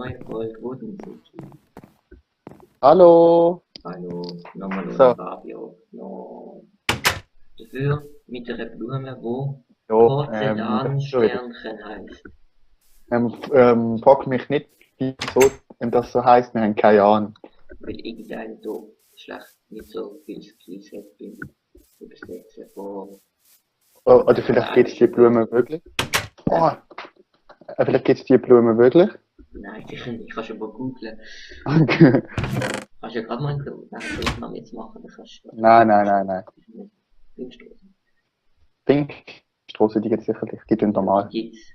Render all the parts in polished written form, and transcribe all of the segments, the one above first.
neue Folge Wurdenmusik. Hallo. Hallo, nochmal So, ohne Radio. No. Dafür mit einer Blume, wo ja, schon wieder. Porzellansternchen heisst. Frag mich nicht, wieso das so heisst, wir haben keine Ahnung. Weil irgendeiner da schlecht nicht so viel Skills hat beim Übersetzen von Oder vielleicht gibt es die Blume wirklich. Oh, vielleicht gibt es die Blume wirklich. Nein, sicher nicht. Kannst du mal googlen. Okay. Kannst du ja gerade mal eine Aufnahme jetzt machen, dann kannst du Nein. hinstoßen. Pinkstrasse, die gibt es sicherlich. Die tun normal. Gibt's.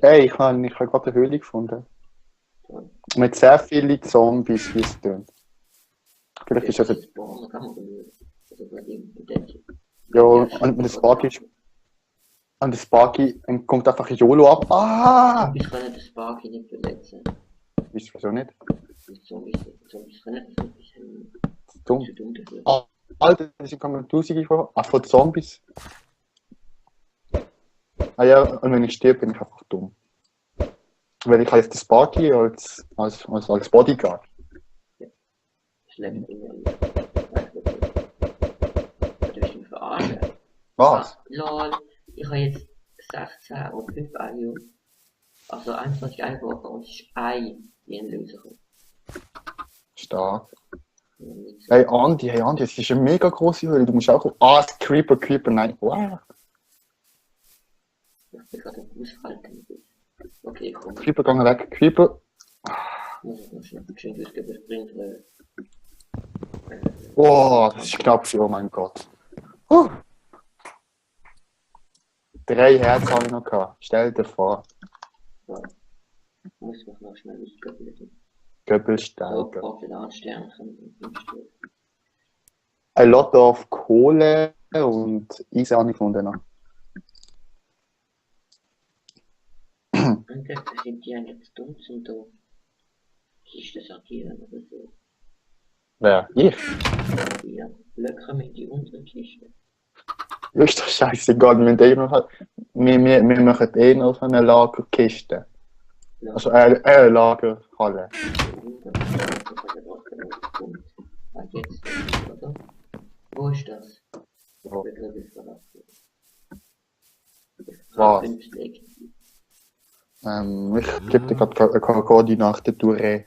Hey, ich habe gerade eine Höhle gefunden. Toll. Mit sehr vielen Zombies, wie es tun. Vielleicht ist das Das jetzt. Spawn, kann man schauen. Also bei dem Potential. Ja, und das Sparky kommt einfach YOLO ab. Ah! Zombies können den Sparky nicht verletzen. Wieso nicht? Zombies können das nicht. Die sind Dumm. zu dumm dafür. Ah, Alter, das kommen tausende vor. Ach, von Zombies. Ah ja, und wenn ich stirb, bin ich einfach dumm. Weil ich habe jetzt den Sparky als Bodyguard. Schlecht in der Du bist mich verarschen. Was? Lol, ich habe jetzt 16 und 5 Eier. Also 21 Einwochen und es ist ein wie ein Löser gekommen. Stark. Nicht so. Hey Andi, es ist eine mega grosse Höhle. Du musst auch. Ah, Creeper, nein. Wow. Ich bin gerade am Aushalten. Okay, komm. Creeper, geh weg. Creeper. Muss ich noch schnell ausgeben, das bringt Oh, das ist knapp. Oh mein Gott. 3 Herzen habe ich noch gehabt. Stell dir vor. muss mich noch schnell ausgeben. So, Göppelsteiger. Porzellansternchen und A lot of Kohle und Eisen habe ich gefunden noch. Und das sind die eigentlich dumm zum da Kisten sortieren oder so. Wer? Ich? Ja, Blöcke mit die unteren Kisten. Ist doch scheißegal, wir machen eh noch so eine Lagerkiste. Also eine Lagerhalle. Jetzt, oder? Wo ist das? Wo? Was? Ich gebe dir gerade eine Koordinate durch.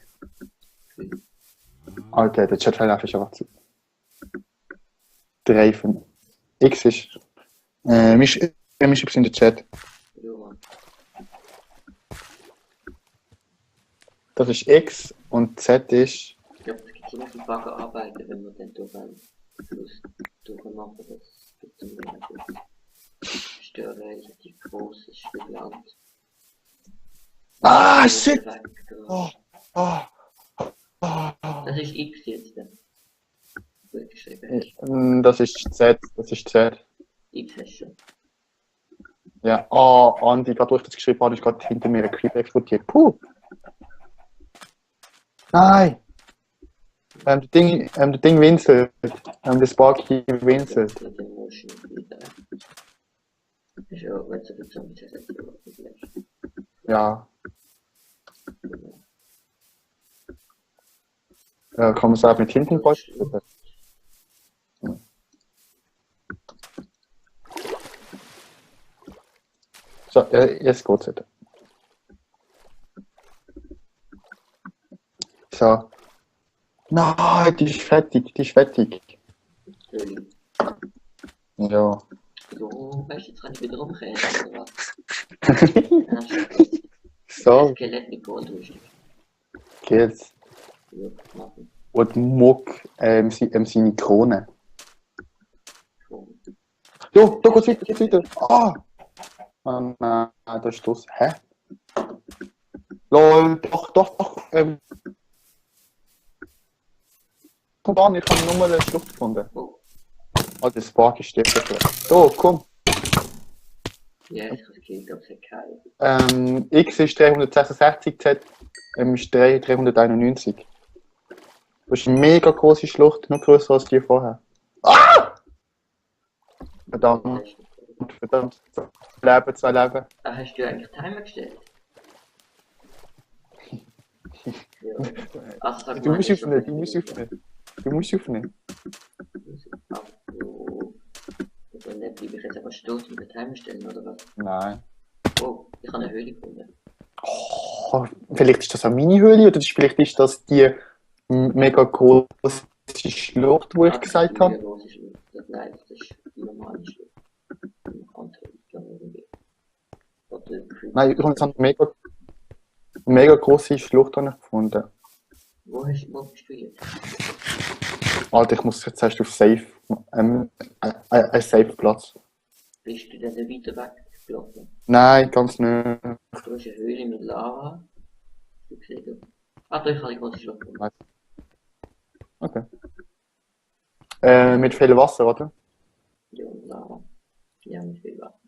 Okay, der Chat-Verlauf ist einfach zu. 3 von X ist. Mich übrigens in den Chat. Das ist X und Z ist. Ich glaube, es gibt so noch ein paar Arbeiten, wenn wir dann durchmachen, das gibt es mir nicht. Stören relativ großes Stück Land. Ah, shit! Oh. Das ist X jetzt. Gut geschrieben. Das ist Z. X hast du schon. Ja, Andi, gerade wo ich das geschrieben habe, ist gerade hinter mir ein Creep explodiert. Puh! Nein! Das Ding winselt. Das Sparky winselt. Mit dem Motion wieder. Ist ja, wenn so viel Zombies hast, ist überhaupt nicht schlecht. Ja. Kann man sagen, mit hinten vorstellen? So, jetzt geht's wieder. So. Nein, die ist fertig. Natürlich. Ja. So, weißt du, jetzt kann ich wieder umkehren, oder was? So, Skelett mit Goldrüstung. geht's. Ja, machen. Und Muck, seine Krone. Schon. Jo, da geht's weiter. Ah! Oh nein, da ist das. Hä? Lol, doch. Komm an, ich habe nur mal eine Schlucht gefunden. Oh, Oh, das Sparky stirbt dafür. So, komm. ja, ich habe gekillt, aber es hat keinen. X ist 366, Z ist 391. Das ist eine mega große Schlucht, noch größer als die vorher. Ah! Verdammt. 2 Leben. Ah, hast du eigentlich Timer gestellt? Also sag Du mal, musst ist aufnehmen, schon du musst aufnehmen. Du musst aufnehmen. So. Dann bleibe ich jetzt einfach stolz mit den Timer stellen, oder was? Nein. Oh, ich habe eine Höhle gefunden. Oh, vielleicht ist das eine Mini-Höhle oder vielleicht ist das die mega große Schlucht, wo ich gesagt habe. Nein, das ist die normale Schlucht. Die andere ist dann irgendwie. Nein, ich habe jetzt eine mega große Schlucht gefunden. Wo bist du jetzt? Alter, ich muss jetzt erst auf Safe. Ein Safe-Platz. Bist du dann weiter weggelaufen? Nein, ganz nicht. Du hast eine Höhle mit Lava. Du siehst du. Ah, da habe ich große Schlucht gefunden. Okay. Mit viel Wasser, oder? Ja, Lava. Ja, mit viel Wasser.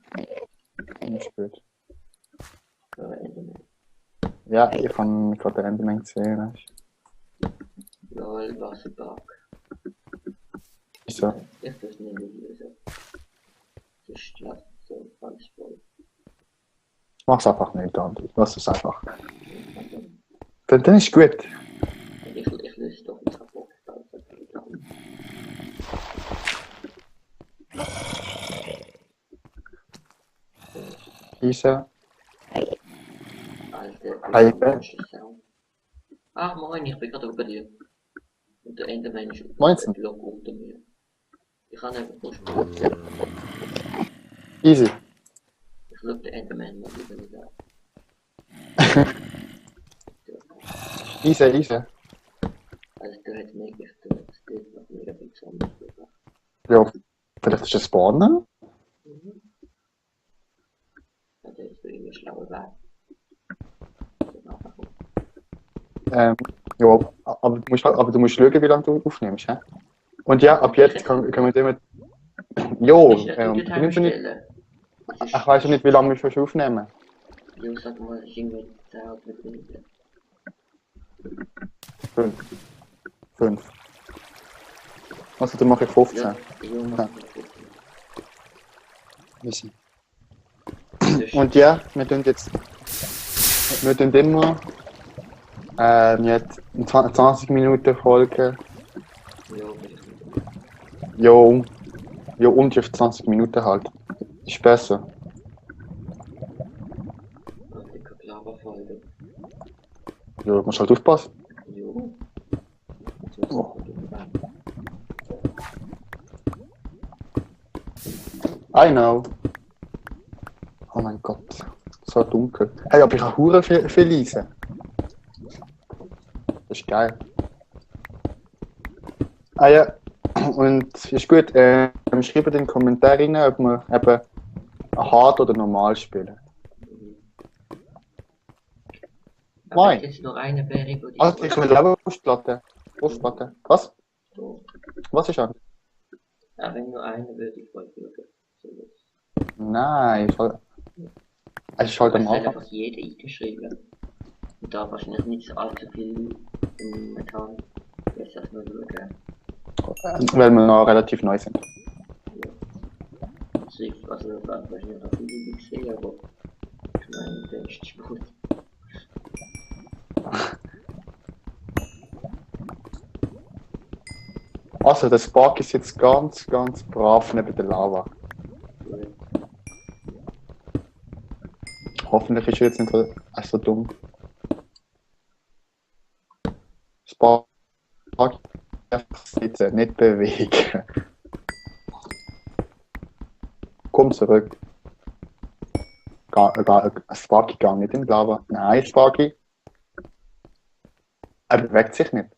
Nicht gut. Enderman. Ja, ich habe gerade den Enderman gesehen. Weißt Lol, Wasserpark. du. Wieso? Ich tue es nicht lösen. Das ist so alles voll. Ich mach's einfach nicht, Andi. Lass es einfach. Dann ist gut. Ich löse es doch nicht kaputt. Isa. Alter, Sound. Ach moin, ich bin gerade über dir. Und der Enderman ist Meinst du? ein Block unter mir. Ich kann nicht Gut, ja. Easy. Ich schaue den Enderman mal über nicht an. Easy, easy. Also der hat mega, der hat noch mega viel Zombies gebracht. Ja, vielleicht ist es Spawner? Ja, der ist so immer schlauer Weg. Ja, aber du musst schauen, wie lange du aufnimmst. He? Und ja, ab jetzt können wir damit. Jo, Ich weiß ja nicht, wie lange wir schon aufnehmen. Jo, sag mal, ich irgendwie 10 oder 5 Minuten. 5. Also, dann mache ich 15. Ja, Ja. Easy. Und ja, wir tun immer jetzt 20 Minuten Folge. Jo, um die 20 Minuten halt. Ist besser. Ich kann Lava folgen. Ja, musst halt aufpassen. Jo. Oh. I know. Oh mein Gott, so dunkel. Hey, aber ich habe hure viel Eisen. Das ist geil. Ah ja, und ist gut, schreibt in den Kommentaren rein, ob wir eben hart oder normal spielen. Aber jetzt noch eine Berry, wo die... Also, ich will auch Brustplatte. Was? So. Was ist an? Ja, wenn nur eine würde ich voll schauen. So jetzt. Nein, es ist halt am Es hat Anfang. einfach jeder eingeschrieben. Und da wahrscheinlich nicht so allzu viel im Metall. Jetzt erst mal schauen. Weil wir noch relativ neu sind. Also das war wahrscheinlich noch viele gesehen, aber ich meine, der ist gut. Also, der Spark ist jetzt ganz brav neben der Lava. Hoffentlich ist er jetzt nicht so dumm. Spark einfach sitzen, nicht bewegen. Komm zurück. Sparky geht nicht in die Lava. Nein, Sparky. Er bewegt sich nicht.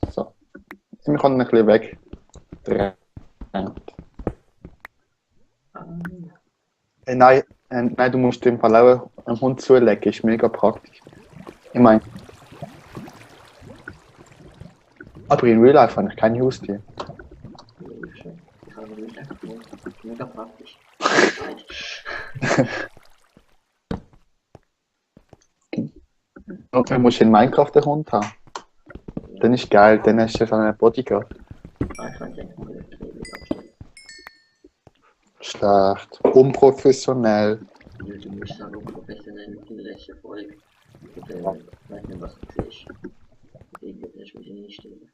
So. Wir können ein bisschen wegdrehen. Nein, du musst im Fall auch einen Hund zulegen, ist mega praktisch. Ich meine. Aber in Real Life habe ich keine Haustiere. Ich habe nicht echt mega praktisch. Und du musst in Minecraft einen Hund haben. Dann ist geil, dann hast du so einen Bodyguard. Schlecht. Unprofessionell. Ja, du musst aber professionell in der letzten Folge. Oder, ich weiß nicht, was du siehst. Irgendwie hast du mich nicht stellen.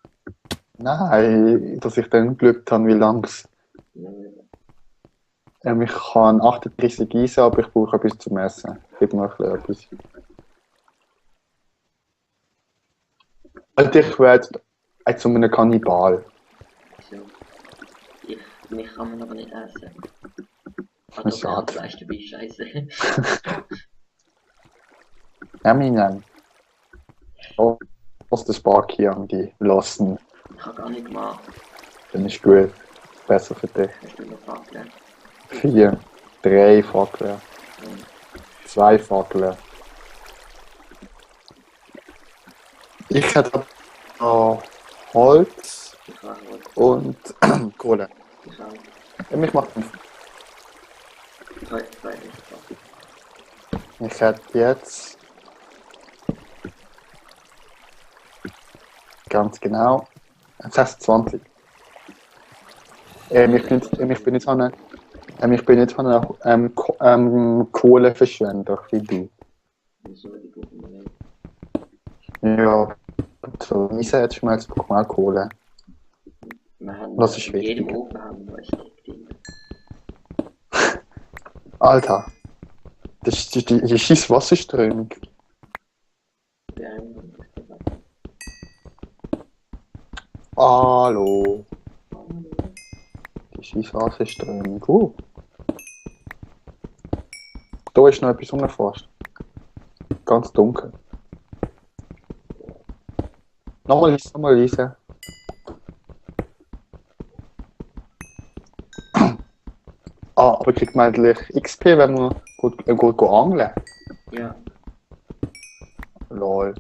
Nein, dass ich dann geschaut habe, wie lang es. Ja, Ich kann 38 eisen, aber ich brauche etwas zum Essen. Gib mir ein bisschen etwas. Also ich werde zu einem Kannibal. so. Mich kann man aber nicht essen. Ah, Das ist da kann schade. Fleisch dabei, scheiße. Eminem. Oh, was das Sparky an die lassen. Ich habe gar nicht gemacht. Dann ist gut. Besser für dich. Hast du noch Fackeln? 4, 3 Fackeln, 2 Fackeln. Ich hätte noch Holz Ich habe Holz. und Kohle. Ich habe Ich mache 5. zwei Fackeln. Ich hätte jetzt ganz genau 26. Ich bin nicht so ein Kohleverschwender wie du. Wieso die Gruppe nicht? Ja, so Einsatzschmelz braucht man auch Kohle. Wir haben Das ist in jedem wichtig. Ofen haben wir ein Ding. Alter, das ist die scheiß Wasserströmung. Hallo, die scheiß Wasserströmung. Da ist noch etwas unerforscht. Ganz dunkel. Nochmal lesen. Aber kriegt man eigentlich XP, wenn man gut angeln? Ja, Lol.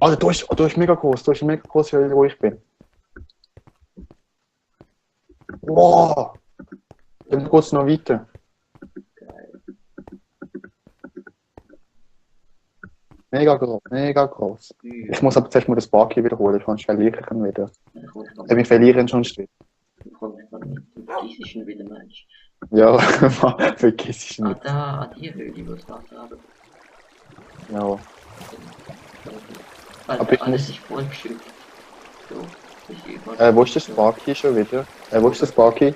Alter, da ist mega groß, wo ich bin. Wow! Dann geht's noch weiter. geil. Mega groß. Ich muss aber zuerst mal das Sparky wiederholen, sonst verliere ich ihn wieder. Wir verlieren schon wieder. Du kommst dann mit dem physischen wieder, Mensch. Ja, vergiss ich Ah, nicht. da, an die Höhle, wo das Wasser runterkommt. Ja. Also, Aber ich alles muss- ist vollgeschüttet. So, ist überall. Wo ist das Sparky schon wieder? Wo ist das Sparky?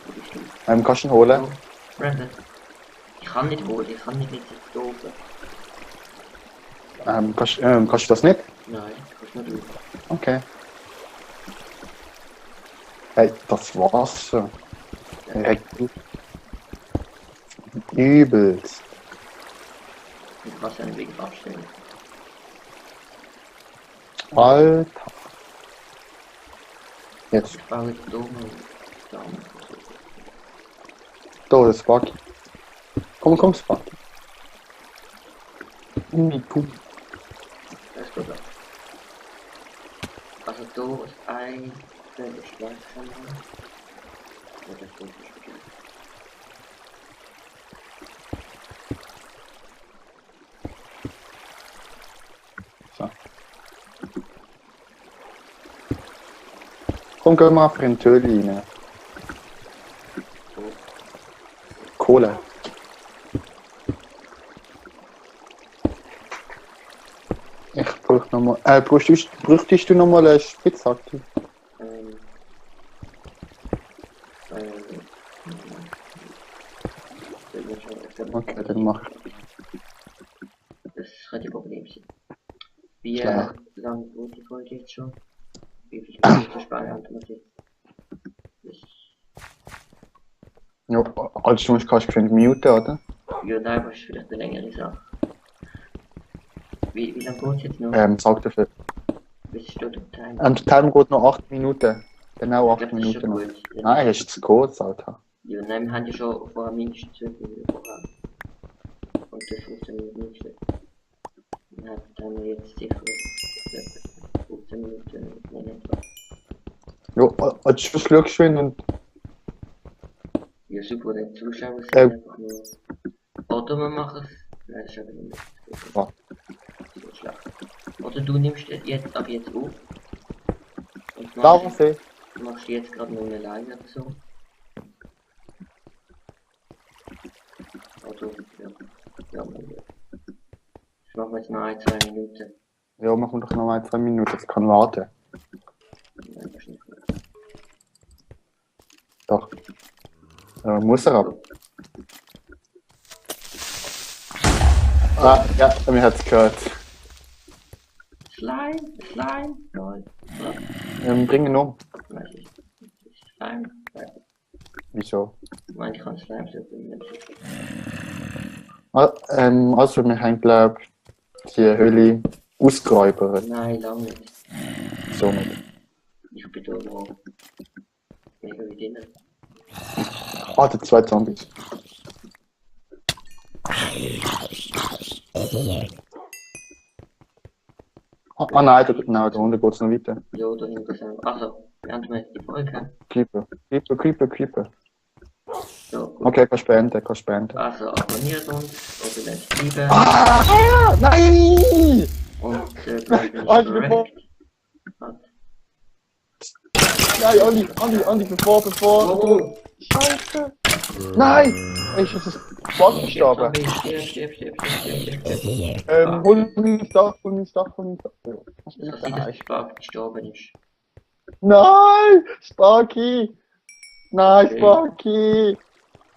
Wo bist du? Kannst du ihn holen? So, Brandon. Ich kann nicht holen, ich kann nicht mit der Dose. Kannst du das nicht? Nein, kannst nicht holen. Okay. Hey, das Wasser. Übelst. Ich kann es einen Weg abstellen. Alter. Jetzt, Ich baue jetzt oben und dann. da, das Sparky. Komm, Sparky. Pum. Das geht ab. Also da ist ein Schlag von mir. Ja, das ist nicht. So. Komm, geh mal für den Töli rein. So, Kohle. Ich brauche nochmal. Bräuchtest du nochmal eine Spitzhacke? ähm. Okay, dann mach ich. Das kann die Problem sein. Wie Klar. lange wurde die Folge jetzt schon? Wie viel Minuten Spanne hat man jetzt? Ja, als du kannst du muten, oder? Ja, nein, aber ist vielleicht eine längere Sache. Wie lange geht es jetzt noch? Sag dafür. Bis steht der Time? Der Timer geht noch 8 Minuten. Genau Ich 8 glaub, das ist Minuten schon noch. gut. Nein, ist zu kurz, Alter. Ja, nein, wir haben ja schon vorher mindestens 12 Minuten vorher. Und das 15 Minuten mindestens. Dann haben wir jetzt sicher 15 Minuten nicht etwa. Ja, als Schluss schaust du hin und Ja, super, die Zuschauer sind Äh. einfach nur. Oder wir machen es. Nein, das ist aber nicht mehr. Ja. So schlecht. Oder du nimmst jetzt ab jetzt auf. Und da was ich. machst jetzt gerade nur eine Live oder so. Oder, ja. Ja, das machen wir jetzt noch 1, 2 Minuten. Ja, machen wir doch noch mal 2 Minuten, das kann warten. Nein, das ist nicht gut. Doch. Muss er ab. Ah, ja, mir hat's gehört. Slime, Slime, toll. Bring ihn um. Weiß ich. Slime? Wieso? Ich meine, ich kann Slime so bringen. Also, wir haben, glaube ich, die Höhle ausgeräubert. Nein, lange nicht. Somit. Ich bin da oben. Mega wie drinnen. Ah, die 2 Zombies. Ah nein, da unten geht's noch weiter. Ja, da hinten sind wir. Also, beenden wir jetzt die Folge. Creeper. So, gut. Okay, kannst beenden. Also, abonniert uns oder lasst bleiben. Ah, nein! Und bleibt nicht Andi, bevor. korrekt. Hat. Nein, Andi, bevor. Oh, Scheiße! Nein! Ist das Bug gestorben? Stirb. Hol mein Stuff. Was bin ich Das sieht, dass da? der Spark gestorben ist. Nein! Sparky! Nein, Okay.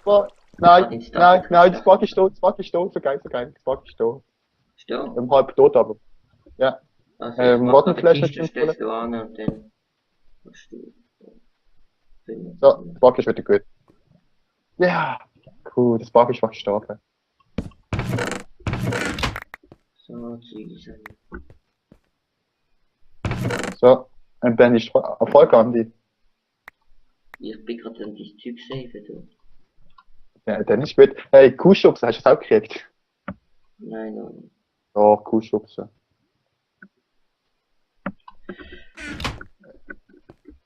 Sparky! Nein, der Sparky ist tot, so geil. Sparky ist tot. Stirb. Halb tot aber. Ja. Also, ich mach da die Rottenfleisch Kiste, nicht stellst du an und dann machst du. So, Sparky ist wieder gut. Ja! Cool, der Sparky ist fast gestorben. So, Ziegel. So, und dann ist Erfolg, Andi. Ich bin gerade an dieses Typ safe, du. Ja, dann ist gut. Hey, Kuhschubsen, hast du das auch gekriegt? Nein. Ja, Kuhschubsen.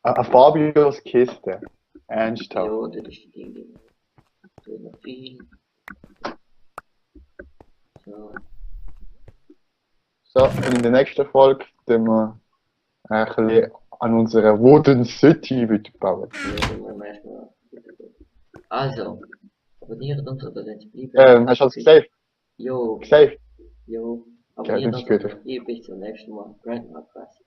Eine Fabios Kiste. Ernsthaft. Ja, das ist die Dinge. Da noch viel. So, und in der nächsten Folge tun wir ein bisschen an unserer Wooden City bauen. Also, abonniert uns oder lasst bleiben. Hast du alles gesaved? Jo, Gesaved? jo. Ja, Abonniert das uns ist gut. oder bis zum nächsten Mal. Brandon Press.